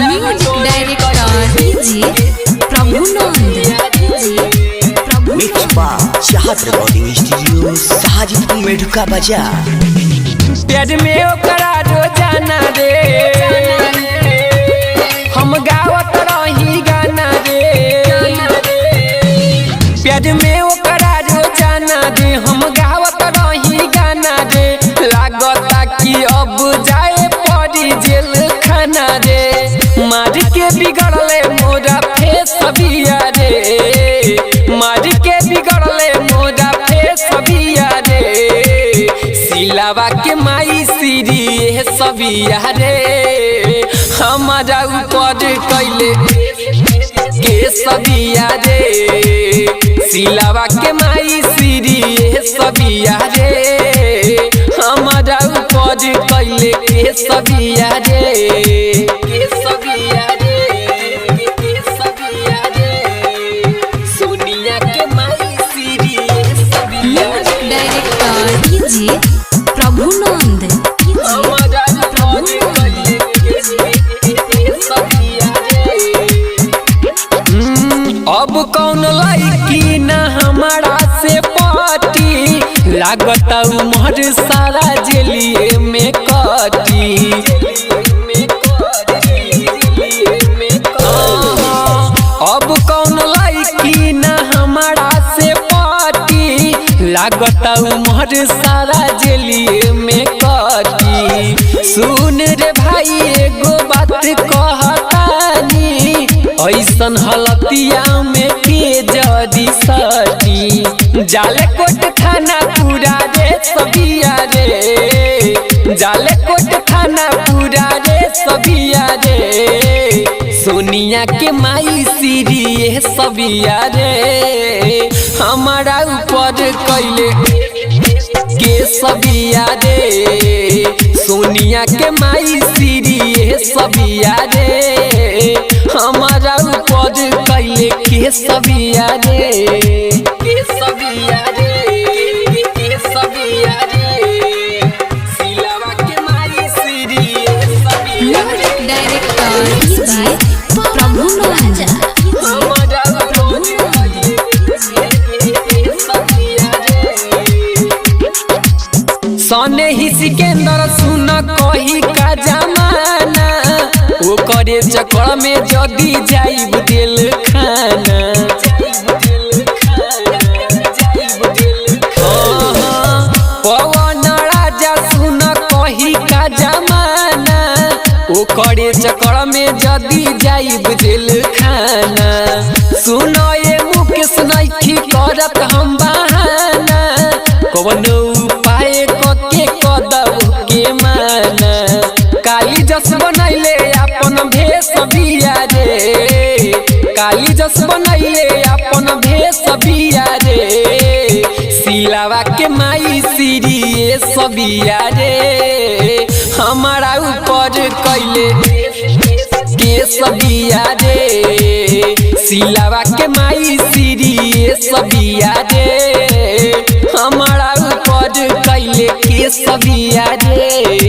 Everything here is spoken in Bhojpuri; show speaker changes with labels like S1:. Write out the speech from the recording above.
S1: Music director DJ Prabhunand. Prabhu
S2: mix by Chahat recording studio Shahjipur Medhuka बाजार।
S3: प्यार में ओकरा रोजाना रे, हम गावत रही गाना रे। प्यार में ओकरा रोजाना रे, हम गावत रही गाना रे। लागता कि अब जाए पड़ी जेल खाना रे। मार के बिगड़ले मोरा फेस बिया रे, मार के बिगड़ले मोरा फेस बिया रे। सिलावा के माई सीरी सबिया रे, हमारा ऊपर कैले के सबिया रे। सिलावा के माई सीरी सबिया रे, हमारा ऊपर कैले के सबिया रे। के सबिया रे, के सबिया रे, सोनिया के माई सीरी सबिया
S1: म्यूजिक
S3: रे।
S1: Director DJ Prabhunand.
S3: अब कौन लड़की ना हमारा से पाटी, लागत उमर सारा जेलिए में कटी। अब कौन लड़की ना हमारा से पाटी, लागत उमर सारा जेलिए में कटी। सुन रे भाई एगो बात कहतानी, ऐसन हलतिया में के जदी सटी। जाले कोट थाना पूरा रे सबिया रे, जाले कोट थाना पूरा रे सबिया रे। सोनिया के माई सीरी सबिया रे, हमारा ऊपर कैले के सबिया रे। सोनिया के माई सीरी सबिया रे, हमारा ऊपर कैले के सबिया रे। के सबिया रे, के सबिया रे, सिलावा के माई सीरी सबिया रे।
S1: Music director DJ Prabhunand.
S3: हमारा ऊपर कैले के सबिया रे। सने ही सिकंदर सुन कही का जमाना, वो करे चक्कर में जदी जाइब दिल खाना। पवन राजा सुन कही का जमाना, वो करे चक्कर में जदी जाइब दिल खाना। सुन ये मुकेश नइखी करत हम बहाना, कवन उपाय कके कदब के माना। काली जस बनैले अपन भेष बिया रे, काली जस बनैले अपन भेष बिया रे। सिलावा के माई सीरी सबिया रे, हमारा ऊपर कैले के सबिया रे। सिलावा के माई सीरी सबिया रे, हमारा ऊपर कैले के सबिया रे।